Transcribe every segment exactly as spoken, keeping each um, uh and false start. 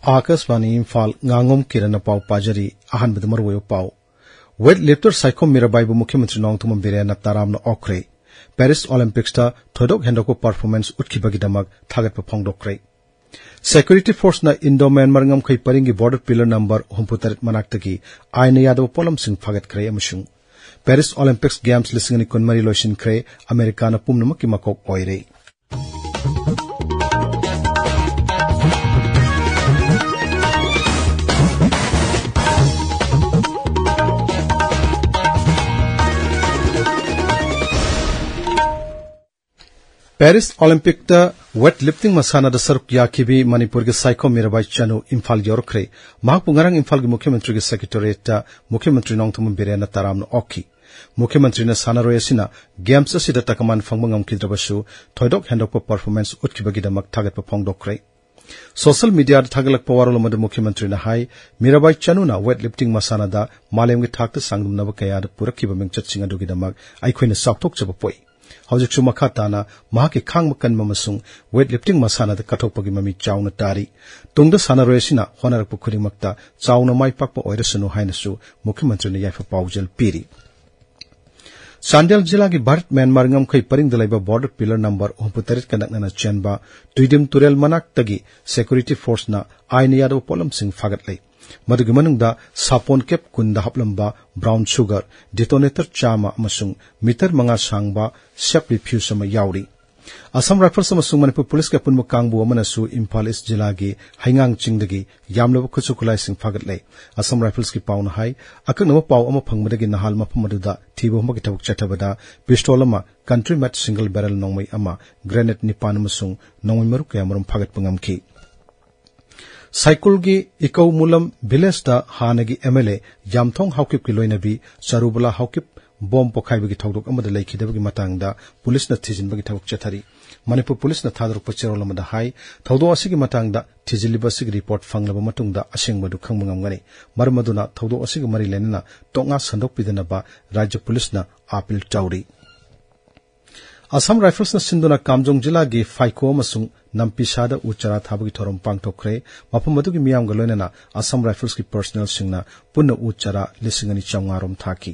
ꯑꯥꯀꯥꯁꯕꯥꯅꯤ ꯏꯝꯐꯥꯜ, ꯉꯥꯉꯣꯝ ꯀꯤꯔꯟꯅ ꯄꯥꯎ ꯄꯥꯖꯔꯤ꯫ ꯑꯍꯥꯟꯕꯗ ꯃꯔꯨꯑꯣꯏꯕ ꯄꯥꯎ꯫ ꯋꯦꯠ ꯂꯤꯐꯇꯔ ꯁꯥꯏꯈꯣꯝ ꯃꯤꯔꯥꯕꯥꯏꯕꯨ ꯃꯨꯈ꯭ꯌ ꯃꯟꯇ꯭ꯔꯤ ꯅꯣꯡꯊꯣꯝꯕꯝ ꯕꯤꯔꯦꯟꯅ ꯇꯔꯥꯝꯅ ꯑꯣꯛꯈ꯭ꯔꯦ꯫ ꯄꯦꯔꯤꯁ ꯑꯣꯂꯦꯝꯄꯤꯛꯁꯇ ꯊꯣꯏꯗꯣꯛ ꯍꯦꯟꯗꯣꯛꯄ ꯄꯔꯐꯣꯔꯃꯦꯟꯁ ꯎꯠꯈꯤꯕꯒꯤꯗꯃꯛ ꯊꯥꯒꯠꯄ ꯐꯣꯡꯗꯣꯛꯈ꯭ꯔꯦ꯫ ꯁꯦꯀ꯭ꯌꯨꯔꯤꯇꯤ ꯐꯣꯔꯁꯅ ꯏꯟꯗꯣ ꯃ꯭ꯌꯥꯟꯃꯥꯔ ꯉꯝꯈꯩ ꯄꯔꯤꯡꯒꯤ ꯕꯣꯔꯗꯔ ꯄꯤꯂꯔ ꯅꯝꯕꯔ ꯍꯨꯝꯐꯨꯇꯔꯦꯠ ꯃꯅꯥꯛꯇꯒꯤ ꯑꯥꯏꯟꯅ ꯌꯥꯗꯕ ꯄꯣꯠꯂꯝꯁꯤꯡ ꯐꯥꯒꯠꯈ꯭ꯔꯦ ꯑꯃꯁꯨꯡ ꯄꯦꯔꯤꯁ ꯑꯣꯂꯦꯝꯄꯤꯛꯁ ꯒꯦꯝꯁ ꯂꯤꯁꯤꯡ ꯑꯅꯤ ꯀꯨꯟꯃꯔꯤ ꯂꯣꯏꯁꯤꯟꯈ꯭ꯔꯦ꯫ ꯑꯃꯦꯔꯤꯀꯥꯅ ꯄꯨꯝꯅꯃꯛꯀꯤ ꯃꯀꯣꯛ ꯑꯣꯏꯔꯦ꯫ ꯄꯦꯔꯤꯁ ꯑꯣꯂꯦꯝꯄꯤꯛꯇ ꯋꯦꯠ ꯂꯤꯐꯇꯤꯡ ꯃꯁꯥꯟꯅꯗ ꯁꯔꯨꯛ ꯌꯥꯈꯤꯕꯤ ꯃꯅꯤꯄꯨꯔꯒꯤ ꯁꯥꯏꯈꯣꯝ ꯃꯤꯔꯥꯕꯥꯏ ꯆꯅꯨ ꯏꯝꯐꯥꯜ ꯌꯧꯔꯛꯈ꯭ꯔꯦ꯫ ꯃꯍꯥꯛꯄꯨ ꯉꯔꯥꯡ ꯏꯝꯐꯥꯜꯒꯤ ꯃꯨꯈ꯭ꯌ ꯃꯟꯇ꯭ꯔꯤꯒꯤ ꯁꯦꯀ꯭ꯔꯦꯇꯔꯤꯌꯦꯠꯇ ꯃꯨꯈ꯭ꯌ ꯃꯟꯇ꯭ꯔꯤ ꯅꯣꯡꯊꯣꯝꯕꯝ ꯕꯤꯔꯦꯟꯅ ꯇꯔꯥꯝꯅ ꯑꯣꯛꯈꯤ꯫ ꯃꯨꯈ꯭ꯌ ꯃꯟꯇ꯭ꯔꯤꯅ ꯁꯥꯟꯅꯔꯣꯏ ꯑꯁꯤꯅ ꯒꯦꯝꯁ ꯑꯁꯤꯗ ꯇꯀꯃꯥꯟ ꯐꯪꯕ ꯉꯝꯈꯤꯗ꯭ꯔꯕꯁꯨ ꯊꯣꯏꯗꯣꯛ ꯍꯦꯟꯗꯣꯛꯄ ꯄꯔꯐꯣꯔꯃꯦꯟꯁ ꯎꯠꯈꯤꯕꯒꯤꯗꯃꯛ ꯊꯥꯒꯠꯄ ꯐꯣꯡꯗꯣꯛꯈ꯭ꯔꯦ꯫ ꯁꯣꯁꯤꯌꯦꯜ ꯃꯤꯗꯤꯌꯥꯗ ꯊꯥꯒꯠꯂꯛꯄ ꯋꯥꯔꯣꯜ ꯑꯃꯗ ꯃꯨꯈ꯭ꯌ ꯃꯟꯇ꯭ꯔꯤꯅ ꯍꯥꯏ, ꯃꯤꯔꯥꯕꯥꯏ ꯆꯅꯨꯅ ꯋꯦꯠ ꯂꯤꯐꯇꯤꯡ ꯃꯁꯥꯟꯅꯗ ꯃꯥꯂꯦꯝꯒꯤ ꯊꯥꯛꯇ ꯆꯥꯡꯗꯝꯅꯕ ꯀꯌꯥꯗ ꯄꯨꯔꯛꯈꯤꯕ ꯃꯤꯡꯆꯠꯁꯤꯡ ꯑꯗꯨꯒꯤꯗꯃꯛ ꯑꯩꯈꯣꯏꯅ ꯆꯥꯎꯊꯣꯛꯆꯕ ꯄꯣꯛꯏ꯫ ꯍꯧꯖꯤꯛꯁꯨ ꯃꯈꯥ ꯇꯥꯅ ꯃꯍꯥꯛꯀꯤ ꯈꯥꯡꯕ ꯀꯟꯕ ꯑꯃꯁꯨꯡ ꯋꯦꯠ ꯂꯤꯐꯇꯤꯡ ꯃꯁꯥꯟꯅꯗ ꯀꯠꯊꯣꯛꯄꯒꯤ ꯃꯃꯤ ꯆꯥꯎꯅ ꯇꯥꯔꯤ꯫ ꯇꯨꯡꯗ ꯁꯥꯟꯅꯔꯣꯏ ꯑꯁꯤꯅ ꯍꯣꯠꯅꯔꯛꯄ ꯈꯨꯗꯤꯡꯃꯛꯇ ꯆꯥꯎꯅ ꯃꯥꯏ ꯄꯥꯛꯄ ꯑꯣꯏꯔꯁꯅꯨ ꯍꯥꯏꯅꯁꯨ ꯃꯨꯈ꯭ꯌ ꯃꯟꯇ꯭ꯔꯤꯅ ꯌꯥꯏꯐ ꯄꯥꯎꯖꯦꯜ ꯄꯤꯔꯤ꯫ ꯆꯥꯟꯗꯦꯜ ꯖꯤꯂꯥꯒꯤ ꯚꯥꯔꯠ ꯃ꯭ꯌꯥꯟꯃꯥꯔ ꯉꯝꯈꯩ ꯄꯔꯤꯡꯗ ꯂꯩꯕ ꯕꯣꯔꯗꯔ ꯄꯤꯂꯔ ꯅꯝꯕꯔ ꯍꯨꯝꯐꯨꯇꯔꯦꯠꯀ ꯅꯛꯅꯅ ꯆꯦꯟꯕ ꯇꯨꯏꯗꯤꯝ ꯇꯨꯔꯦꯜ ꯃꯅꯥꯛꯇꯒꯤ ꯁꯦꯀ꯭ꯌꯨꯔꯤꯇꯤ ꯐꯣꯔꯁꯅ ꯑꯥꯏꯟꯅ ꯌꯥꯗꯕ ꯄꯣꯠꯂꯝꯁꯤꯡ ꯐꯥꯒꯠꯂꯦ꯫ ꯃꯗꯨꯒꯤ ꯃꯅꯨꯡꯗ ꯁꯥꯄꯣꯟ ꯀꯦꯞ ꯀꯨꯟꯗ ꯍꯥꯞꯂꯝꯕ ꯕ꯭ꯔꯥꯎꯟ ꯁꯨꯒꯔ, ꯗꯤꯇꯣꯅꯦꯇꯔ ꯆꯥꯝꯃ ꯑꯃꯁꯨꯡ ꯃꯤꯇꯔ ꯃꯉꯥ ꯁꯥꯡꯕ ꯁꯦꯞ ꯔꯤꯐ꯭ꯌꯨꯁ ꯑꯃ ꯌꯥꯎꯔꯤ꯫ ꯑꯁꯥꯝ ꯔꯥꯏꯐꯜꯁ ꯑꯃꯁꯨꯡ ꯃꯅꯤꯄꯨꯔ ꯄꯨꯂꯤꯁꯀꯤ ꯑꯄꯨꯟꯕ ꯀꯥꯡꯕꯨ ꯑꯃꯅꯁꯨ ꯏꯝꯐꯥꯜ ꯏꯁ ꯖꯤꯂꯥꯒꯤ ꯍꯩꯉꯥꯡ ꯆꯤꯡꯗꯒꯤ ꯌꯥꯝꯂꯕ ꯈꯨꯠꯁꯨ ꯈꯨꯠꯂꯥꯏꯁꯤꯡ ꯐꯥꯒꯠꯂꯦ꯫ ꯑꯁꯥꯝ ꯔꯥꯏꯐꯜꯁꯀꯤ ꯄꯥꯎꯅ ꯍꯥꯏ, ꯑꯀꯛꯅꯕ ꯄꯥꯎ ꯑꯃ ꯐꯪꯕꯗꯒꯤ ꯅꯍꯥꯜ ꯃꯐꯝ ꯑꯗꯨꯗ ꯊꯤꯕ ꯍꯨꯝꯕꯒꯤ ꯊꯕꯛ ꯆꯠꯊꯕꯗ ꯄꯤꯁꯇꯣꯜ ꯑꯃ, ꯀꯟꯇ꯭ꯔꯤ ꯃꯦꯠ ꯁꯤꯡꯒꯜ ꯕꯦꯔꯦꯜ ꯅꯣꯡꯃꯩ ꯑꯃ, ꯒ꯭ꯔꯦꯅꯦꯗ ꯅꯤꯄꯥꯟ ꯑꯃꯁꯨꯡ ꯅꯣꯡꯃꯩ ꯃꯔꯨ ꯀꯌꯥꯃꯔꯨꯝ ꯐꯥꯒꯠꯄ ꯉꯝꯈꯤ꯫ ꯁꯥꯏꯀꯨꯜꯒꯤ ꯏꯀꯧ ꯃꯨꯂꯝ ꯚꯤꯂꯦꯖꯇ ꯍꯥꯟꯅꯒꯤ ꯑꯦꯝ ꯑꯦꯜ ꯑꯦ ꯌꯥꯝꯊꯣꯡ ꯍꯥꯎꯀꯤꯞꯀꯤ ꯂꯣꯏꯅꯕꯤ ꯆꯔꯨꯕꯂꯥ ꯍꯥꯎꯀꯤꯞ ꯕꯣꯝ ꯄꯣꯈꯥꯏꯕꯒꯤ ꯊꯧꯗꯣꯛ ꯑꯃꯗ ꯂꯩꯈꯤꯗꯕꯒꯤ ꯃꯇꯥꯡꯗ ꯄꯨꯂꯤꯁꯅ ꯊꯤꯖꯤꯟꯕꯒꯤ ꯊꯕꯛ ꯆꯠꯊꯔꯤ꯫ ꯃꯅꯤꯄꯨꯔ ꯄꯨꯂꯤꯁꯅ ꯊꯥꯗꯣꯔꯛꯄ ꯆꯦꯔꯣꯜ ꯑꯃꯗ ꯍꯥꯏ, ꯊꯧꯗꯣꯛ ꯑꯁꯤꯒꯤ ꯃꯇꯥꯡꯗ ꯊꯤꯖꯤꯜꯂꯤꯕ ꯑꯁꯤꯒꯤ ꯔꯤꯄꯣꯔꯠ ꯐꯪꯂꯕ ꯃꯇꯨꯡꯗ ꯑꯁꯦꯡꯕꯗꯨ ꯈꯪꯕ ꯉꯝꯒꯅꯤ꯫ ꯃꯔꯝ ꯑꯗꯨꯅ ꯊꯧꯗꯣꯛ ꯑꯁꯤꯒ ꯃꯔꯤ ꯂꯩꯅꯅ ꯇꯣꯛꯅ ꯁꯟꯗꯣꯛꯄꯤꯗꯅꯕ ꯔꯥꯖ꯭ꯌ ꯄꯨꯂꯤꯁꯅ ꯑꯥꯄꯤꯜ ꯇꯧꯔꯤ꯫ ꯑꯁꯥꯝ ꯔꯥꯏꯐꯜꯁꯅ ꯁꯤꯟꯗꯨꯅ ꯀꯥꯝꯖꯣꯡ ꯖꯤꯂꯥꯒꯤ ꯐꯥꯏꯀꯣ ꯑꯃꯁꯨꯡ ꯅꯝꯄꯤꯁꯥꯗ ꯎ ꯆꯥꯔꯥ ꯊꯥꯕꯒꯤ ꯊꯧꯔꯝ ꯄꯥꯡꯊꯣꯛꯈ꯭ꯔꯦ꯫ ꯃꯐꯝ ꯑꯗꯨꯒꯤ ꯃꯤꯌꯥꯝꯒ ꯂꯣꯏꯅꯅ ꯑꯁꯥꯝ ꯔꯥꯏꯐꯜꯁꯀꯤ ꯄꯔꯁꯅꯦꯜꯁꯤꯡꯅ ꯄꯨꯟꯅ ꯎ ꯆꯥꯔꯥ ꯂꯤꯁꯤꯡ ꯑꯅꯤ ꯆꯥꯝꯃꯉꯥ ꯔꯣꯝ ꯊꯥꯈꯤ꯫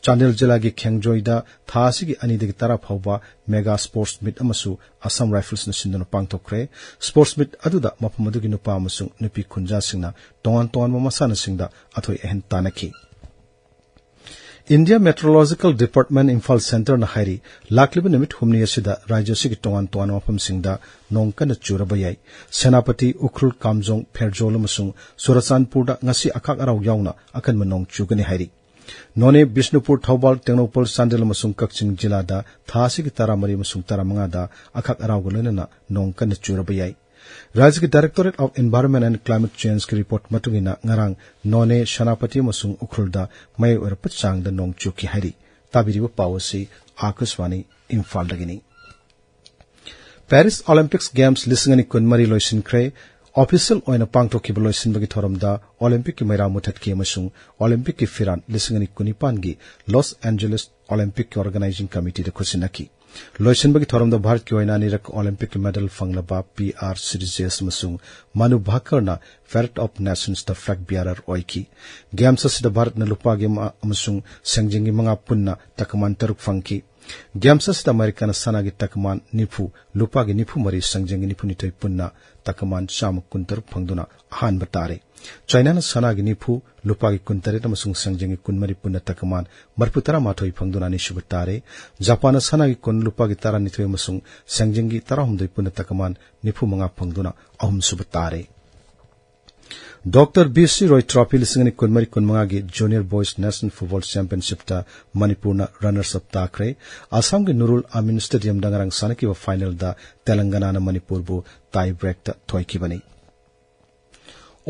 ꯆꯥꯟꯗꯦꯜ ꯖꯤꯂꯥꯒꯤ ꯈꯦꯡꯖꯣꯏꯗ ꯊꯥ ꯑꯁꯤꯒꯤ ꯑꯅꯤꯗꯒꯤ ꯇꯔꯥ ꯐꯥꯎꯕ ꯃꯦꯒꯥ ꯁ꯭ꯄꯣꯔꯠꯁ ꯃꯤꯠ ꯑꯃꯁꯨ ꯑꯁꯥꯝ ꯔꯥꯏꯐꯜꯁꯅ ꯁꯤꯟꯗꯨꯅ ꯄꯥꯡꯊꯣꯛꯈ꯭ꯔꯦ꯫ ꯁ꯭ꯄꯣꯔꯠꯁ ꯃꯤꯠ ꯑꯗꯨꯗ ꯃꯐꯝ ꯑꯗꯨꯒꯤ ꯅꯨꯄꯥ ꯑꯃꯁꯨꯡ ꯅꯨꯄꯤ ꯈꯨꯟꯖꯥꯁꯤꯡꯅ ꯇꯣꯉꯥꯟ ꯇꯣꯉꯥꯟꯕ ꯃꯁꯥꯟꯅꯁꯤꯡꯗ ꯑꯊꯣꯏ ꯑꯍꯦꯟ ꯇꯥꯟꯅꯈꯤ꯫ ꯏꯟꯗꯤꯌꯥ ꯃꯦꯇ꯭ꯔꯣꯂꯣꯖꯤꯀꯦꯜ ꯗꯤꯄꯥꯔꯠꯃꯦꯟ ꯏꯝꯐꯥꯜ ꯁꯦꯟꯇꯔꯅ ꯍꯥꯏꯔꯤ, ꯂꯥꯛꯂꯤꯕ ꯅꯨꯃꯤꯠ ꯍꯨꯝꯅꯤ ꯑꯁꯤꯗ ꯔꯥꯖ꯭ꯌ ꯑꯁꯤꯒꯤ ꯇꯣꯉꯥꯟ ꯇꯣꯉꯥꯟꯕ ꯃꯐꯝꯁꯤꯡꯗ ꯅꯣꯡ ꯀꯟꯅ ꯆꯨꯔꯕ ꯌꯥꯏ꯫ ꯁꯦꯅꯥꯄꯇꯤ, ꯎꯈ꯭ꯔꯨꯜ, ꯀꯥꯝꯖꯣꯡ, ꯐꯦꯔꯖꯣꯜ ꯑꯃꯁꯨꯡ ꯆꯨꯔꯆꯥꯟꯄꯨꯔꯗ ꯉꯁꯤ ꯑꯈꯥꯛ ꯑꯔꯥꯎ ꯌꯥꯎꯅ ꯑꯀꯟꯕ ꯅꯣꯡ ꯆꯨꯒꯅꯤ ꯍꯥꯏꯔꯤ꯫ ꯅꯣꯅꯦ, ꯕꯤꯁꯅꯨꯄꯨꯔ, ꯊꯧꯕꯥꯜ, ꯇꯦꯡꯅꯧꯄꯜ, ꯆꯥꯟꯗꯦꯜ ꯑꯃꯁꯨꯡ ꯀꯛꯆꯤꯡ ꯖꯤꯂꯥꯗ ꯊꯥ ꯑꯁꯤꯒꯤ ꯇꯔꯥꯃꯔꯤ ꯑꯃꯁꯨꯡ ꯇꯔꯥꯃꯉꯥꯗ ꯑꯈꯥꯛ ꯑꯔꯥꯎꯒ ꯂꯣꯏꯅꯅ ꯅꯣꯡ ꯀꯟꯅ ꯆꯨꯔꯕ ꯌꯥꯏ꯫ ꯔꯥꯖ꯭ꯌꯒꯤ Directorate of Environment and Climate Changeꯀꯤ ꯔꯤꯄꯣꯔꯠ ꯃꯇꯨꯡ ꯏꯟꯅ ꯉꯔꯥꯡ ꯅꯣꯅꯦ, ꯁꯦꯅꯥꯄꯇꯤ ꯑꯃꯁꯨꯡ ꯎꯈ꯭ꯔꯨꯜꯗ ꯃꯌꯥꯏ ꯑꯣꯏꯔꯞꯄ ꯆꯥꯡꯗ ꯅꯣꯡ ꯆꯨꯈꯤ ꯍꯥꯏꯔꯤ꯫ ꯇꯥꯕꯤꯔꯤꯕ ꯄꯥꯎ ꯑꯁꯤ ꯑꯥꯀꯥꯁꯕꯥꯅꯤ ꯏꯝꯐꯥꯜꯗꯒꯤꯅꯤ꯫ ꯄꯦꯔꯤꯁ ꯑꯣꯂꯤꯝꯄꯤꯛꯁ ꯒꯦꯝꯁ ꯂꯤꯁꯤꯡ ꯑꯅꯤ ꯀꯨꯟꯃꯔꯤ ꯂꯣꯏꯁꯤꯟꯈ꯭ꯔꯦ꯫ ꯑꯣꯐꯤꯁꯤꯌꯦꯜ ꯑꯣꯏꯅ ꯄꯥꯡꯊꯣꯛꯈꯤꯕ ꯂꯣꯏꯁꯤꯟꯕꯒꯤ ꯊꯧꯔꯝꯗ ꯑꯣꯂꯤꯝꯄꯤꯛꯀꯤ ꯃꯩꯔꯥ ꯃꯨꯊꯠꯈꯤ ꯑꯃꯁꯨꯡ ꯑꯣꯂꯤꯝꯄꯤꯛꯀꯤ ꯐꯤꯔꯥꯟ ꯂꯤꯁꯤꯡ ꯑꯅꯤ ꯀꯨꯟꯅꯤꯄꯥꯟꯒꯤ ꯂꯣꯁ ꯑꯦꯟꯖꯦꯂꯤꯁ ꯑꯣꯂꯤꯝꯄꯤꯛꯀꯤ ꯑꯣꯔꯒꯅꯥꯏꯖꯤꯡ ꯀꯃꯤꯇꯤꯗ ꯈꯨꯠꯁꯤꯟꯅꯈꯤ꯫ ꯂꯣꯏꯁꯤꯟꯕꯒꯤ ꯊꯧꯔꯝꯗ ꯚꯥꯔꯠꯀꯤ ꯑꯣꯏꯅ ꯑꯅꯤꯔꯛ ꯑꯣꯂꯤꯝꯄꯤꯛꯀꯤ ꯃꯦꯗꯜ ꯐꯪꯂꯕ ꯄꯤ ꯑꯥꯔ ꯁꯤꯔꯤꯖꯦꯁ ꯑꯃꯁꯨꯡ ꯃꯅꯨ ꯚꯥꯀꯔꯅ ꯄꯦꯔꯦꯗ ꯑꯣꯐ ꯅꯦꯁꯟꯁꯇ ꯐ꯭ꯂꯦꯒ ꯕꯤꯌꯥꯔꯔ ꯑꯣꯏꯈꯤ꯫ ꯒꯦꯝꯁ ꯑꯁꯤꯗ ꯚꯥꯔꯠꯅ ꯂꯨꯄꯥꯒꯤ ꯑꯃ ꯑꯃꯁꯨꯡ ꯁꯦꯡꯖꯦꯡꯒꯤ ꯃꯉꯥ ꯄꯨꯟꯅ ꯇꯀꯃꯥꯟ ꯇꯔꯨꯛ ꯐꯪꯈꯤ꯫ ꯒꯦꯝꯁ ꯑꯁꯤꯗ ꯑꯃꯦꯔꯤꯀꯥꯅ ꯁꯅꯥꯒꯤ ꯇꯀꯃꯥꯟ ꯅꯤꯐꯨ, ꯂꯨꯄꯥꯒꯤ ꯅꯤꯐꯨ ꯃꯔꯤ, ꯁꯦꯡꯖꯦꯡꯒꯤ ꯅꯤꯐꯨ ꯅꯤꯊꯣꯏ ꯄꯨꯟꯅ ꯇꯀꯃꯥꯟ ꯆꯥꯝꯃ ꯀꯨꯟꯇꯔꯨꯛ ꯐꯪꯗꯨꯅ ꯑꯍꯥꯟꯕ ꯇꯥꯔꯦ꯫ ꯆꯥꯏꯅꯥꯅ ꯁꯅꯥꯒꯤ ꯅꯤꯐꯨ, ꯂꯨꯄꯥꯒꯤ ꯀꯨꯟꯇꯔꯦꯠ ꯑꯃꯁꯨꯡ ꯁꯦꯡꯖꯦꯡꯒꯤ ꯀꯨꯟꯃꯔꯤ ꯄꯨꯟꯅ ꯇꯀꯃꯥꯟ ꯃꯔꯤꯐꯨ ꯇꯔꯥꯃꯥꯊꯣꯏ ꯐꯪꯗꯨꯅ ꯑꯅꯤꯁꯨꯕ ꯇꯥꯔꯦ꯫ ꯖꯄꯥꯟꯅ ꯁꯅꯥꯒꯤ ꯀꯨꯟ, ꯂꯨꯄꯥꯒꯤ ꯇꯔꯥꯅꯤꯊꯣꯏ ꯑꯃꯁꯨꯡ ꯁꯦꯡꯖꯦꯡꯒꯤ ꯇꯔꯥꯍꯨꯝꯗꯣꯏ ꯄꯨꯟꯅ ꯇꯀꯃꯥꯟ ꯅꯤꯐꯨ ꯃꯉꯥ ꯐꯪꯗꯨꯅ ꯑꯍꯨꯝꯁꯨꯕ ꯇꯥꯔꯦ꯫ ꯗꯣꯛꯇꯔ ꯕꯤ ꯁꯤ ꯔꯣꯏ ꯇ꯭ꯔꯣꯐꯤ ꯂꯤꯁꯤꯡ ꯑꯅꯤ ꯀꯨꯟꯃꯔꯤ ꯀꯨꯟꯃꯉꯥꯒꯤ ꯖꯨꯅꯤꯌꯔ ꯕꯣꯏꯁ ꯅꯦꯁꯅꯦꯜ ꯐꯨꯠꯕꯣꯜ ꯆꯦꯝꯄꯤꯌꯟꯁꯤꯞꯇ ꯃꯅꯤꯄꯨꯔꯅ ꯔꯟꯅꯔꯁ ꯑꯞ ꯇꯥꯈ꯭ꯔꯦ꯫ ꯑꯁꯥꯝꯒꯤ ꯅꯨꯔꯨꯜ ꯑꯃꯤꯟ ꯁ꯭ꯇꯦꯗꯤꯌꯝꯗ ꯉꯔꯥꯡ ꯁꯥꯟꯅꯈꯤꯕ ꯐꯥꯏꯅꯦꯜꯗ ꯇꯦꯂꯪꯒꯅꯥꯅ ꯃꯅꯤꯄꯨꯔꯕꯨ ꯇꯥꯏ ꯕ꯭ꯔꯦꯛꯇ ꯊꯣꯏꯈꯤꯕꯅꯤ꯫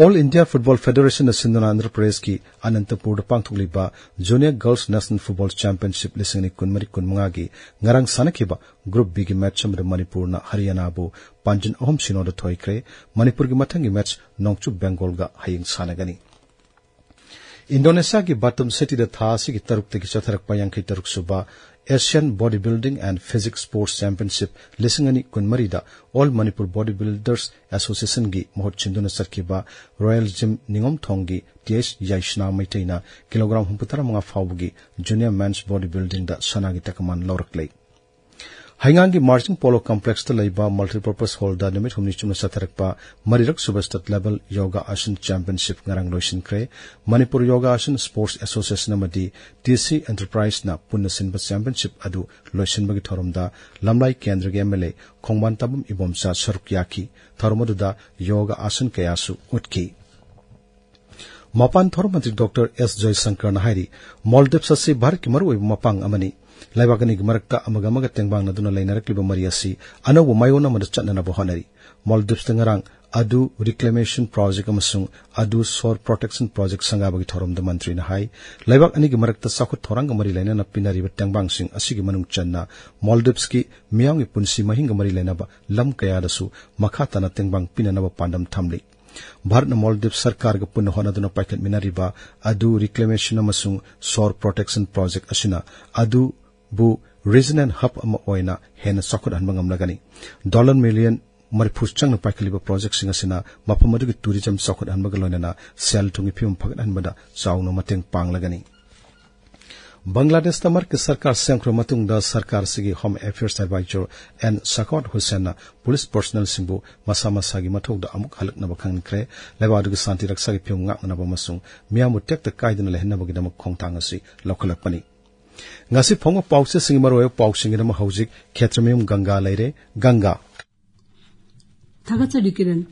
ꯑꯣꯜ ꯏꯟꯗꯤꯌꯥ ꯐꯨꯠꯕꯣꯜ ꯐꯦꯗꯦꯔꯦꯁꯟꯅ ꯁꯤꯟꯗꯨꯅ ꯑꯟꯙ꯭ꯔ ꯄ꯭ꯔꯗꯦꯁꯀꯤ ꯑꯅꯟꯇꯄꯨꯔꯗ ꯄꯥꯡꯊꯣꯛꯂꯤꯕ junior girls national football championship ꯂꯤꯁꯤꯡ ꯑꯅꯤ ꯀꯨꯟꯃꯔꯤ ꯀꯨꯟꯃꯉꯥꯒꯤ ꯉꯔꯥꯡ ꯁꯥꯟꯅꯈꯤꯕ ꯒ꯭ꯔꯨꯞ ꯕꯤꯒꯤ ꯃꯦꯆ ꯑꯃꯗ ꯃꯅꯤꯄꯨꯔꯅ ꯍꯔꯤꯌꯥꯅꯥꯕꯨ ꯄꯥꯟꯖꯤꯟ ꯑꯍꯨꯝ ꯁꯤꯅꯣꯗ ꯊꯣꯏꯈ꯭ꯔꯦ꯫ ꯃꯅꯤꯄꯨꯔꯒꯤ ꯃꯊꯪꯒꯤ ꯃꯦꯆ ꯅꯣꯡꯆꯨꯞ ꯕꯦꯡꯒꯣꯜꯒ ꯍꯌꯦꯡ ꯁꯥꯟꯅꯒꯅꯤ꯫ ꯏꯟꯗꯣꯅꯦꯁꯤꯌꯥꯒꯤ ꯕꯥꯇꯝ ꯁꯤꯇꯤꯗ ꯊꯥ ꯑꯁꯤꯒꯤ ꯇꯔꯨꯛꯇꯒꯤ ꯆꯠꯊꯔꯛꯄ ꯌꯥꯡꯈꯩ ꯇꯔꯨꯛ ꯁꯨꯕ Asian Bodybuilding and Physique Sports Championship ꯂꯤꯁꯤꯡ ꯑꯅꯤ ꯀꯨꯟꯃꯔꯤꯗ All Manipur Bodybuilders Associationꯒꯤ ꯃꯍꯨꯠ ꯁꯤꯟꯗꯨꯅ ꯆꯠꯈꯤꯕ Royal Gym ꯅꯤꯉꯣꯝꯊꯣꯡꯒꯤ ꯇꯤ ꯑꯩꯆ ꯌꯥꯏꯁꯅꯥ ꯃꯩꯇꯩꯅ ꯀꯤꯂꯣꯒ꯭ꯔꯥꯝ ꯍꯨꯝꯐꯨꯇꯔꯥ ꯃꯉꯥ ꯐꯥꯎꯕꯒꯤ Junior Men's Bodybuildingꯗ ꯁꯅꯥꯒꯤ ꯇꯀꯃꯥꯟ ꯂꯧꯔꯛꯂꯦ꯫ ꯍꯩꯉꯥꯡꯒꯤ ꯃꯥꯔꯆꯤꯡ ꯄꯣꯂꯣ ꯀꯝꯄ꯭ꯂꯦꯛꯁꯇ ꯂꯩꯕ ꯃꯜꯇꯤꯄꯔꯄꯁ ꯍꯣꯜꯗ ꯅꯨꯃꯤꯠ ꯍꯨꯝꯅꯤ ꯆꯨꯞꯅ ꯆꯠꯊꯔꯛꯄ ꯃꯔꯤꯔꯛ ꯁꯨꯕ ꯁ꯭ꯇꯦꯠ ꯂꯦꯚꯦꯜ ꯌꯣꯒꯥ ꯑꯥꯁꯟ ꯆꯦꯝꯄꯤꯌꯟꯁꯤꯞ ꯉꯔꯥꯡ ꯂꯣꯏꯁꯤꯟꯈ꯭ꯔꯦ꯫ ꯃꯅꯤꯄꯨꯔ ꯌꯣꯒꯥ ꯑꯥꯁꯟ ꯁ꯭ꯄꯣꯔꯠꯁ ꯑꯦꯁꯣꯁꯤꯌꯦꯁꯟ ꯑꯃꯗꯤ ꯇꯤ ꯁꯤ ꯑꯦꯟꯇꯔꯄ꯭ꯔꯥꯏꯖꯅ ꯄꯨꯟꯅ ꯁꯤꯟꯕ ꯆꯦꯝꯄꯤꯌꯟꯁꯤꯞ ꯑꯗꯨ ꯂꯣꯏꯁꯤꯟꯕꯒꯤ ꯊꯧꯔꯝꯗ ꯂꯝꯂꯥꯏ ꯀꯦꯟꯗ꯭ꯔꯒꯤ ꯑꯦꯝ ꯑꯦꯜ ꯑꯦ ꯈꯣꯡꯕꯥꯟ ꯇꯥꯕꯝ ꯏꯕꯣꯝꯆꯥ ꯁꯔꯨꯛ ꯌꯥꯈꯤ꯫ ꯊꯧꯔꯝ ꯑꯗꯨꯗ ꯌꯣꯒꯥ ꯑꯥꯁꯟ ꯀꯌꯥꯁꯨ ꯎꯠꯈꯤ꯫ ꯃꯄꯥꯟ ꯊꯧꯔꯝ ꯃꯟꯇ꯭ꯔꯤ ꯗꯣꯛꯇꯔ ꯑꯦꯁ ꯖꯌꯁꯪꯀꯔꯅ ꯍꯥꯏꯔꯤ, ꯃꯣꯜꯗꯤꯞꯁ ꯑꯁꯤ ꯚꯥꯔꯠꯀꯤ ꯃꯔꯨꯑꯣꯏꯕ ꯃꯄꯥꯡ ꯑꯃꯅꯤ꯫ ꯂꯩꯕꯥꯛ ꯑꯅꯤꯒꯤ ꯃꯔꯛꯇ ꯑꯃꯒ ꯑꯃꯒ ꯇꯦꯡꯕꯥꯡꯅꯗꯨꯅ ꯂꯩꯅꯔꯛꯂꯤꯕ ꯃꯔꯤ ꯑꯁꯤ ꯑꯅꯧꯕ ꯃꯥꯏꯑꯣꯟ ꯑꯃꯗ ꯆꯠꯅꯅꯕ ꯍꯣꯠꯅꯔꯤ꯫ ꯃꯣꯜꯗꯤꯞꯁꯇ ꯉꯔꯥꯡ ꯑꯗꯨ ꯔꯤꯀ꯭ꯂꯦꯃꯦꯁꯟ ꯄ꯭ꯔꯣꯖꯦꯛ ꯑꯃꯁꯨꯡ ꯑꯗꯨ ꯁꯣꯔ ꯄ꯭ꯔꯣꯇꯦꯛꯁꯟ ꯄ꯭ꯔꯣꯖꯦꯛ ꯁꯪꯒꯥꯕꯒꯤ ꯊꯧꯔꯝꯗ ꯃꯟꯇ꯭ꯔꯤꯅ ꯍꯥꯏ, ꯂꯩꯕꯥꯛ ꯑꯅꯤꯒꯤ ꯃꯔꯛꯇ ꯆꯥꯎꯈꯠ ꯊꯧꯔꯥꯡꯒ ꯃꯔꯤ ꯂꯩꯅꯅ ꯄꯤꯅꯔꯤꯕ ꯇꯦꯡꯕꯥꯡꯁꯤꯡ ꯑꯁꯤꯒꯤ ꯃꯅꯨꯡ ꯆꯟꯅ ꯃꯣꯜꯗꯤꯞꯁꯀꯤ ꯃꯤꯌꯥꯝꯒꯤ ꯄꯨꯟꯁꯤ ꯃꯍꯤꯡꯒ ꯃꯔꯤ ꯂꯩꯅꯕ ꯂꯝ ꯀꯌꯥꯗꯁꯨ ꯃꯈꯥ ꯇꯥꯅ ꯇꯦꯡꯕꯥꯡ ꯄꯤꯅꯅꯕ ꯄꯥꯟꯗꯝ ꯊꯝꯂꯤ꯫ ꯚꯥꯔꯠꯅ ꯃꯣꯜꯗꯤꯞꯁ ꯁꯔꯀꯥꯔꯒ ꯄꯨꯟꯅ ꯍꯣꯠꯅꯗꯨꯅ ꯄꯥꯏꯈꯠꯃꯤꯟꯅꯔꯤꯕ ꯑꯗꯨ ꯔꯤꯀ꯭ꯂꯦꯃꯦꯁꯟ ꯑꯃꯁꯨꯡ ꯁꯣꯔ ꯄ꯭ꯔꯣꯇꯦꯛꯁꯟ ꯄ꯭ꯔꯣꯖꯦꯛ ꯑꯁꯤꯅ ꯑꯗꯨꯕꯨ ꯔꯤꯖꯅꯦꯜ ꯍꯕ ꯑꯃ ꯑꯣꯏꯅ ꯍꯦꯟꯅ ꯆꯥꯎꯈꯠꯍꯟꯕ ꯉꯝꯂꯒꯅꯤ꯫ ꯗꯣꯂꯔ ꯃꯤꯂꯤꯌꯟ ꯃꯔꯤꯐꯨ ꯆꯪꯅ ꯄꯥꯏꯈꯠꯂꯤꯕ ꯄ꯭ꯔꯣꯖꯦꯛꯁꯤꯡ ꯑꯁꯤꯅ ꯃꯐꯝ ꯑꯗꯨꯒꯤ ꯇꯨꯔꯤꯖꯝ ꯆꯥꯎꯈꯠꯍꯟꯕꯒ ꯂꯣꯏꯅꯅ ꯁꯦꯜ ꯊꯨꯝꯒꯤ ꯐꯤꯕꯝ ꯐꯒꯠꯍꯟꯕꯗ ꯆꯥꯎꯅ ꯃꯇꯦꯡ ꯄꯥꯡꯂꯒꯅꯤ꯫ ꯕꯪꯒ꯭ꯂꯥꯗꯦꯁꯇ ꯃꯔꯛꯀꯤ ꯁꯔꯀꯥꯔ ꯁꯦꯝꯈ꯭ꯔꯕ ꯃꯇꯨꯡꯗ ꯁꯔꯀꯥꯔꯁꯤꯒꯤ home affairs adviser N Sakhawat ꯍꯨꯁꯦꯟꯅ ꯄꯨꯂꯤꯁ ꯄꯔꯁꯣꯅꯦꯜꯁꯤꯡꯕꯨ ꯃꯁꯥ ꯃꯁꯥꯒꯤ ꯃꯊꯧꯗ ꯑꯃꯨꯛ ꯍꯜꯂꯛꯅꯕ ꯈꯪꯍꯟꯈ꯭ꯔꯦ꯫ ꯂꯩꯕꯥꯛ ꯑꯗꯨꯒꯤ ꯁꯥꯟꯇꯤ ꯔꯛꯁꯥꯒꯤ ꯐꯤꯕꯝ ꯉꯥꯛꯅꯅꯕ ꯑꯃꯁꯨꯡ ꯃꯤꯌꯥꯝꯕꯨ ꯇꯦꯛꯇ ꯀꯥꯏꯗꯅ ꯂꯩꯍꯟꯅꯕꯒꯤꯗꯃꯛ ꯈꯣꯡꯊꯥꯡ ꯑꯁꯤ ꯂꯧꯈꯠꯂꯛꯄꯅꯤ꯫ ꯉꯁꯤ ꯐꯣꯡꯕ ꯄꯥꯎꯆꯦꯁꯤꯡꯒꯤ ꯃꯔꯨꯑꯣꯏꯕ ꯄꯥꯎꯁꯤꯡꯒꯤꯗꯃꯛ ꯍꯧꯖꯤꯛ ꯈꯦꯇ꯭ꯔꯃꯌꯨꯝ ꯒꯪꯒꯥ ꯂꯩꯔꯦ꯫ ꯒꯪꯒꯥ꯫ ꯊꯥꯒꯠꯆꯔꯤ ꯀꯤꯔꯟ꯫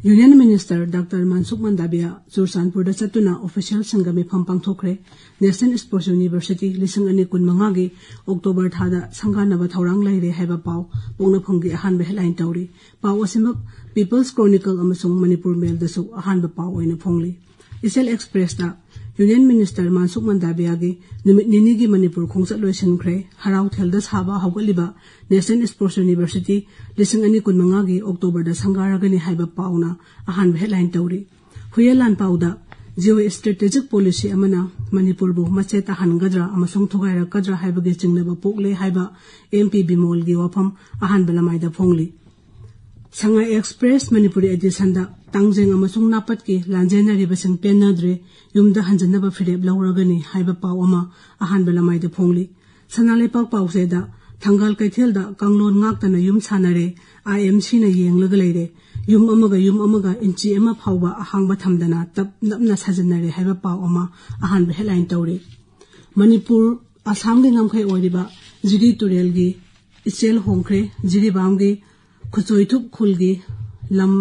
ꯌꯨꯅꯤꯌꯟ ꯃꯤꯅꯤꯁꯇꯔ ꯗꯥꯛꯇꯔ ꯃꯟꯁꯨꯈ ꯃꯟꯗꯥꯕꯤꯌꯥ ꯆꯨꯔꯆꯥꯟꯄꯨꯔꯗ ꯆꯠꯇꯨꯅ ꯑꯣꯐꯤꯁꯤꯌꯦꯜ ꯁꯪꯒ ꯃꯤꯐꯝ ꯄꯥꯡꯊꯣꯛꯈ꯭ꯔꯦ꯫ ꯅꯦꯁꯅꯦꯜ ꯁ꯭ꯄꯣꯔꯠꯁ ꯌꯨꯅꯤꯚꯔꯁꯤꯇꯤ ꯂꯤꯁꯤꯡ ꯑꯅꯤ ꯀꯨꯟꯃꯉꯥꯒꯤ ꯑꯣꯛꯇꯣꯕꯔ ꯊꯥꯗ ꯁꯪꯒꯥꯅꯕ ꯊꯧꯔꯥꯡ ꯂꯩꯔꯦ ꯍꯥꯏꯕ ꯄꯥꯎ ꯄꯣꯛꯅꯐꯝꯒꯤ ꯑꯍꯥꯟꯕ ꯍꯦꯗꯂꯥꯏꯟ ꯇꯧꯔꯤ꯫ ꯄꯥꯎ ꯑꯁꯤꯃꯛ ꯄꯤꯄꯜꯁ ꯀ꯭ꯔꯣꯅꯤꯀꯜ ꯑꯃꯁꯨꯡ ꯃꯅꯤꯄꯨꯔ ꯃꯦꯜꯗꯁꯨ ꯑꯍꯥꯟꯕ ꯄꯥꯎ ꯑꯣꯏꯅ ꯐꯣꯡꯂꯤ꯫ ꯏꯆꯦꯜ ꯑꯦꯛꯁꯄ꯭ꯔꯦꯁꯇ ꯌꯨꯅꯤꯌꯟ ꯃꯤꯅꯤꯁꯇꯔ ꯃꯟꯁꯨꯈ ꯃꯟꯗꯥꯕꯤꯌꯥꯒꯤ ꯅꯨꯃꯤꯠ ꯅꯤꯅꯤꯒꯤ ꯃꯅꯤꯄꯨꯔ ꯈꯣꯡꯆꯠ ꯂꯣꯏꯁꯤꯟꯈ꯭ꯔꯦ꯫ ꯍꯔꯥꯎꯊꯦꯜꯗ ꯁꯥꯕ ꯍꯧꯒꯠꯂꯤꯕ ꯅꯦꯁꯅꯦꯜ ꯁ꯭ꯄꯣꯔꯠꯁ ꯌꯨꯅꯤꯚꯔꯁꯤꯇꯤ ꯂꯤꯁꯤꯡ ꯑꯅꯤ ꯀꯨꯟꯃꯉꯥꯒꯤ ꯑꯣꯛꯇꯣꯕꯔꯗ ꯁꯪꯒꯥꯔꯒꯅꯤ ꯍꯥꯏꯕ ꯄꯥꯎꯅ ꯑꯍꯥꯟꯕ ꯍꯦꯗꯂꯥꯏꯟ ꯇꯧꯔꯤ꯫ ꯍꯨꯏꯌꯦꯟ ꯂꯥꯟꯄꯥꯎꯗ Geo-strategic policy ꯑꯃꯅ ꯃꯅꯤꯄꯨꯔꯕꯨ ꯃꯆꯦꯠ ꯇꯥꯍꯟꯒꯗ꯭ꯔꯥ ꯑꯃꯁꯨꯡ ꯊꯨꯒꯥꯏꯔꯛꯀꯗ꯭ꯔꯥ ꯍꯥꯏꯕꯒꯤ ꯆꯤꯡꯅꯕ ꯄꯣꯛꯂꯦ ꯍꯥꯏꯕ ꯑꯦꯝ ꯄꯤ ꯕꯤꯃꯣꯜꯒꯤ ꯋꯥꯐꯝ ꯑꯍꯥꯟꯕ ꯂꯃꯥꯏꯗ ꯐꯣꯡꯂꯤ꯫ ꯁꯉꯥꯏ ꯑꯦꯛꯁꯄ꯭ꯔꯦꯁ ꯃꯅꯤꯄꯨꯔꯤ ꯑꯦꯗꯤꯁꯟꯗ ꯇꯥꯡꯖꯦꯡ ꯑꯃꯁꯨꯡ ꯅꯥꯄꯠꯀꯤ ꯂꯥꯟꯖꯦꯟꯅꯔꯤꯕꯁꯤꯡ ꯄꯦꯟꯅꯗ꯭ꯔꯦ, ꯌꯨꯝꯗ ꯍꯟꯖꯤꯟꯅꯕ ꯐꯤꯔꯦꯞ ꯂꯧꯔꯒꯅꯤ ꯍꯥꯏꯕ ꯄꯥꯎ ꯑꯃ ꯑꯍꯥꯟꯕ ꯂꯃꯥꯏꯗ ꯐꯣꯡꯂꯤ꯫ ꯁꯅꯥ ꯂꯩꯄꯥꯛ ꯄꯥꯎꯆꯦꯗ ꯊꯪꯒꯥꯜ ꯀꯩꯊꯦꯜꯗ ꯀꯥꯡꯂꯣꯟ ꯉꯥꯛꯇꯅ ꯌꯨꯝ ꯁꯥꯟꯅꯔꯦ, ꯑꯥꯏ ꯑꯦꯝ ꯁꯤꯅ ꯌꯦꯡꯂꯒ ꯂꯩꯔꯦ, ꯌꯨꯝ ꯑꯃꯒ ꯌꯨꯝ ꯑꯃꯒ ꯏꯟꯆꯤ ꯑꯃ ꯐꯥꯎꯕ ꯑꯍꯥꯡꯕ ꯊꯝꯗꯅ ꯇꯞ ꯅꯞꯅ ꯁꯥꯖꯤꯟꯅꯔꯦ ꯍꯥꯏꯕ ꯄꯥꯎ ꯑꯃ ꯑꯍꯥꯟꯕ ꯍꯦꯗꯂꯥꯏꯟ ꯇꯧꯔꯤ꯫ ꯃꯅꯤꯄꯨꯔ ꯑꯁꯥꯝꯒꯤ ꯉꯝꯈꯩ ꯑꯣꯏꯔꯤꯕ ꯖꯤꯔꯤ ꯇꯨꯔꯦꯜꯒꯤ ꯏꯆꯦꯜ ꯍꯣꯡꯈ꯭ꯔꯦ, ꯖꯤꯔꯤꯕꯥꯝꯒꯤ ꯈꯨꯆꯣꯏꯊꯨꯞ ꯈꯨꯜꯒꯤ ꯂꯝ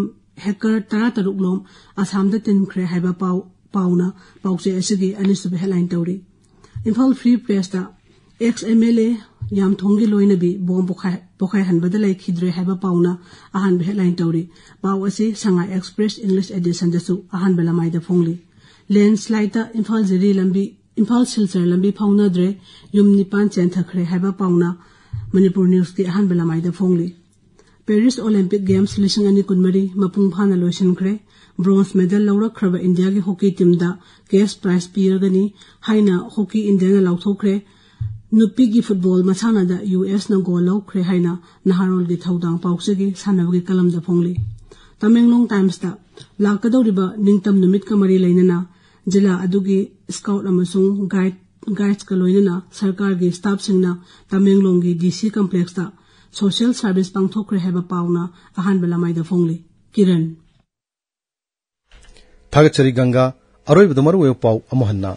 ꯍꯦꯛꯀꯔ ꯇꯔꯥꯇꯔꯨꯛ ꯂꯣꯝ ꯑꯁꯥꯝꯗ ꯇꯤꯟꯈ꯭ꯔꯦ ꯍꯥꯏꯕ ꯄꯥꯎ, ꯄꯥꯎꯅ ꯄꯥꯎꯆꯦ ꯑꯁꯤꯒꯤ ꯑꯅꯤꯁꯨꯕ ꯍꯦꯗꯂꯥꯏꯟ ꯇꯧꯔꯤ꯫ ꯏꯝꯐꯥꯜ ꯐ꯭ꯔꯤ ꯄ꯭ꯔꯦꯁꯇ ꯑꯦꯛꯁ ꯑꯦꯝ ꯑꯦꯜ ꯑꯦ ꯌꯥꯝꯊꯣꯡꯒꯤ ꯂꯣꯏꯅꯕꯤ ꯕꯣꯝ ꯄꯣꯈꯥꯏ-, ꯄꯣꯈꯥꯏꯍꯟꯕꯗ ꯂꯩꯈꯤꯗ꯭ꯔꯦ ꯍꯥꯏꯕ ꯄꯥꯎꯅ ꯑꯍꯥꯟꯕ ꯍꯦꯗꯂꯥꯏꯟ ꯇꯧꯔꯤ꯫ ꯄꯥꯎ ꯑꯁꯤ ꯁꯉꯥꯏ ꯑꯦꯛꯁꯄ꯭ꯔꯦꯁ ꯏꯪꯂꯤꯁ ꯑꯦꯗꯤꯁꯟꯗꯁꯨ ꯑꯍꯥꯟꯕ ꯂꯃꯥꯏꯗ ꯐꯣꯡꯂꯤ꯫ ꯂꯦꯟꯁꯂꯥꯏꯠꯇ ꯏꯝꯐꯥꯜ ꯖꯤꯔꯤ ꯂꯝꯕꯤ, ꯏꯝꯐꯥꯜ ꯁꯤꯜꯆꯔ ꯂꯝꯕꯤ ꯐꯥꯎꯅꯗ꯭ꯔꯦ, ꯌꯨꯝ ꯅꯤꯄꯥꯟ ꯆꯦꯟꯊꯈ꯭ꯔꯦ ꯍꯥꯏꯕ ꯄꯥꯎꯅ ꯃꯅꯤꯄꯨꯔ ꯅ꯭ꯌꯨꯁꯀꯤ ꯑꯍꯥꯟꯕ ꯂꯃꯥꯏꯗ ꯐꯣꯡꯂꯤ꯫ ꯄꯦꯔꯤꯁ ꯑꯣꯂꯦꯝꯄꯤꯛ ꯒꯦꯝꯁ ꯂꯤꯁꯤꯡ ꯑꯅꯤ ꯀꯨꯟꯃꯔꯤ ꯃꯄꯨꯡ ꯐꯥꯅ ꯂꯣꯏꯁꯤꯟꯈ꯭ꯔꯦ꯫ ꯕ꯭ꯔꯣꯟꯖ ꯃꯦꯗꯜ ꯂꯧꯔꯛꯈ꯭ꯔꯕ ꯏꯟꯗꯤꯌꯥꯒꯤ ꯍꯣꯀꯤ ꯇꯤꯝꯗ ꯀꯦꯁ ꯄ꯭ꯔꯥꯏꯖ ꯄꯤꯔꯒꯅꯤ ꯍꯥꯏꯅ ꯍꯣꯀꯤ ꯏꯟꯗꯤꯌꯥꯅ ꯂꯥꯎꯊꯣꯛꯈ꯭ꯔꯦ꯫ ꯅꯨꯄꯤꯒꯤ ꯐꯨꯠꯕꯣꯜ ꯃꯁꯥꯟꯅꯗ ꯌꯨ ꯑꯦꯁꯅ ꯒꯣꯜ ꯂꯧꯈ꯭ꯔꯦ ꯍꯥꯏꯅ ꯅꯍꯥꯔꯣꯜꯒꯤ ꯊꯧꯗꯥꯡ ꯄꯥꯎꯆꯦꯒꯤ ꯁꯥꯟꯅꯕꯒꯤ ꯀꯂꯝꯗ ꯐꯣꯡꯂꯤ꯫ ꯇꯃꯦꯡꯂꯣꯡ ꯇꯥꯏꯝꯁꯇ ꯂꯥꯛꯀꯗꯧꯔꯤꯕ ꯅꯤꯡꯇꯝ ꯅꯨꯃꯤꯠꯀ ꯃꯔꯤ ꯂꯩꯅꯅ ꯖꯤꯂꯥ ꯑꯗꯨꯒꯤ ꯁ꯭ꯀꯥꯎꯠ ꯑꯃꯁꯨꯡ ꯒꯥꯏꯗ, ꯒꯥꯏꯗꯁꯀ ꯂꯣꯏꯅꯅ ꯁꯔꯀꯥꯔꯒꯤ ꯁ꯭ꯇꯥꯐꯁꯤꯡꯅ ꯇꯃꯦꯡꯂꯣꯡꯒꯤ ꯗꯤ ꯁꯤ ꯀꯝꯄ꯭ꯂꯦꯛꯁꯇ ꯁꯣꯁꯤꯌꯦꯜ ꯁꯔꯚꯤꯁ ꯄꯥꯡꯊꯣꯛꯈ꯭ꯔꯦ ꯍꯥꯏꯕ ꯄꯥꯎꯅ ꯑꯍꯥꯟꯕ ꯂꯃꯥꯏꯗ ꯐꯣꯡꯂꯤ꯫ ꯀꯤꯔꯟ꯫ ꯊꯥꯒꯠꯆꯔꯤ ꯒꯪꯒꯥ꯫ ꯑꯔꯣꯏꯕꯗ ꯃꯔꯨꯑꯣꯏꯕ ꯄꯥꯎ ꯑꯃꯨꯛ ꯍꯟꯅ꯫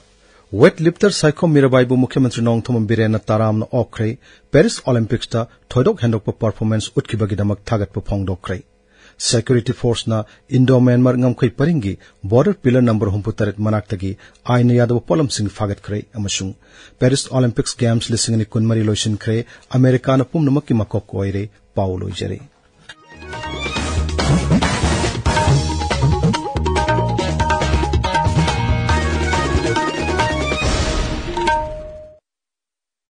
ꯋꯦꯠ ꯂꯤꯐꯇꯔ ꯁꯥꯏꯈꯣꯝ ꯃꯤꯔꯥꯕꯥꯏꯕꯨ ꯃꯨꯈ꯭ꯌ ꯃꯟꯇ꯭ꯔꯤ ꯅꯣꯡꯊꯣꯝꯕꯝ ꯕꯤꯔꯦꯟꯅ ꯇꯔꯥꯝꯅ ꯑꯣꯛꯈ꯭ꯔꯦ꯫ ꯄꯦꯔꯤꯁ ꯑꯣꯂꯤꯝꯄꯤꯛꯁꯇ ꯊꯣꯏꯗꯣꯛ ꯍꯦꯟꯗꯣꯛꯄ ꯄꯔꯐꯣꯔꯃꯦꯟꯁ ꯎꯠꯈꯤꯕꯒꯤꯗꯃꯛ ꯊꯥꯒꯠꯄ ꯐꯣꯡꯗꯣꯛꯈ꯭ꯔꯦ꯫ ꯁꯦꯀ꯭ꯌꯨꯔꯤꯇꯤ ꯐꯣꯔꯁꯅ ꯏꯟꯗꯣ ꯃ꯭ꯌꯥꯟꯃꯥꯔ ꯉꯝꯈꯩ ꯄꯔꯤꯡꯒꯤ ꯕꯣꯔꯗꯔ ꯄꯤꯂꯔ ꯅꯝꯕꯔ ꯍꯨꯝꯐꯨꯇꯔꯦꯠ ꯃꯅꯥꯛꯇꯒꯤ ꯑꯥꯏꯟꯅ ꯌꯥꯗꯕ ꯄꯣꯠꯂꯝꯁꯤꯡ ꯐꯥꯒꯠꯈ꯭ꯔꯦ ꯑꯃꯁꯨꯡ ꯄꯦꯔꯤꯁ ꯑꯣꯂꯤꯝꯄꯤꯛꯁ ꯒꯦꯝꯁ ꯂꯤꯁꯤꯡ ꯑꯅꯤ ꯀꯨꯟꯃꯔꯤ ꯂꯣꯏꯁꯤꯟꯈ꯭ꯔꯦ꯫ ꯑꯃꯦꯔꯤꯀꯥꯅ ꯄꯨꯝꯅꯃꯛꯀꯤ ꯃꯀꯣꯛ ꯑꯣꯏꯔꯦ꯫ ꯄꯥꯎ ꯂꯣꯏꯖꯔꯦ꯫